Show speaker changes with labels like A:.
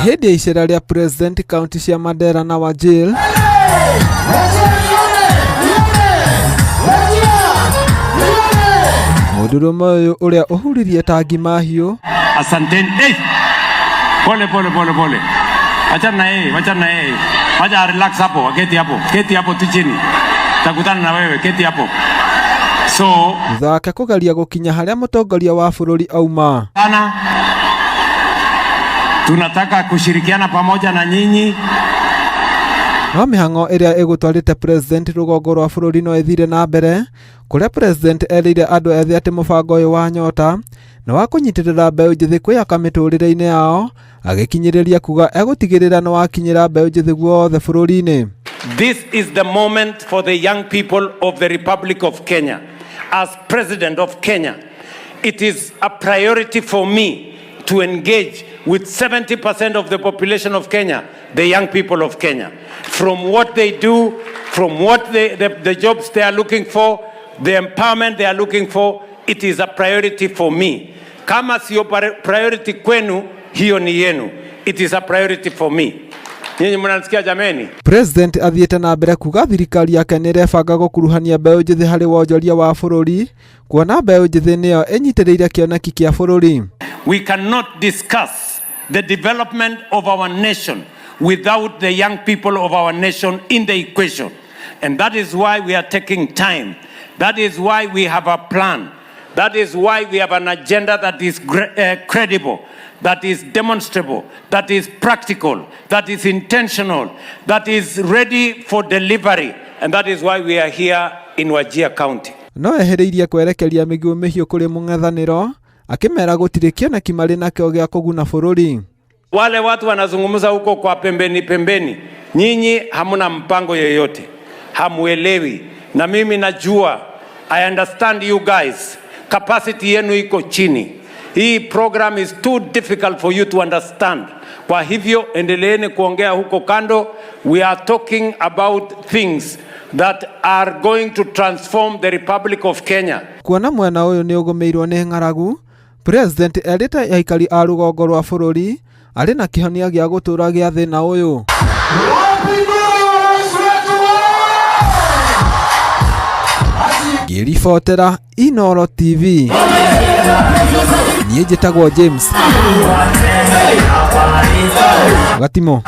A: Hĩndĩ ya icera rĩa President kaunti cia Mandera na Wajir, mũndũrũme ũyũ ũrĩa ũhuririe tangi mahiũ.
B: Asanteni. Hey! Pole pole pole pole. Wachana na yeye, wachana na yeye. Wacha relax hapo, keti hapo. Keti hapo tu chini. Takutana na wewe, keti hapo. So,
A: thutha wake kũgeria gũkinya harĩa mũtongoria wa bũrũri auma.
B: Sana tunataka kushirikiana pamoja na nyinyi.
A: No mĩhang'o ĩrĩa ĩgũtwarĩte President rũgongo rwa bũrũri no ĩthire na mbere, kũrĩa President erĩire andũ ethĩ atĩ mũbango ũyũ wa Nyota nĩ wa kũnyitĩrĩra mbeũ njĩthĩ kwĩyaka mĩtũrĩre-inĩ yao, agĩkinyĩrĩria kuga egũtigĩrĩra nĩ wakinyĩra mbeũ njĩthĩ guothe bũrũri-inĩ.
B: This is the moment for the young people of the Republic of Kenya. As President of Kenya, it is a priority for me to engage with 70% of the population of Kenya, the young people of Kenya. From what they do, from what the jobs they are looking for, the empowerment they are looking for, it is a priority for me. Kama sio priority kwenu, hiyo ni yenu. It is a priority for me. Nyinyi mnanisikia jameni?
A: President athiĩte na mbere kuga thirikari yake nĩ ĩrebanga gũkuruhania mbeũ njĩthĩ harĩ wonjoria wa bũrũri, kuona mbeũ njĩthĩ nĩyo ĩnyitĩrĩire kĩoneki kĩa bũrũri.
B: We cannot discuss the development of our nation without the young people of our nation in the equation. And that is why we are taking time. That is why we have a plan. That is why we have an agenda that is credible, that is demonstrable, that is practical, that is intentional, that is ready for delivery. And that is why we are here in Wajir County.
A: No ehereirie kwerekeria mĩguĩ mĩhiũ kũrĩ mũng'ethanĩro, akĩmera gũtirĩ kĩoneki marĩ nakĩo gĩa kũguna bũrũri.
B: Wale watu wanazungumza huko kwa pembeni pembeni, nyinyi hamuna mpango yoyote, hamuelewi. Na mimi najua, I understand you guys, capacity yenu iko chini. Hii program is too difficult for you to understand. Kwa hivyo endeleeni kuongea huko kando. We are talking about things that are going to transform the Republic of Kenya.
A: Kuona mwena ũyũ nĩ ũgũmĩirwo nĩ ng'aragu, President erĩte aikari a rũgongo rwa bũrũri arĩ na kĩhonia gĩa gũtũũra gĩa thĩna ũyũ. Ngĩribotera Inooro TV, niĩ njĩtagwo James Gatimo.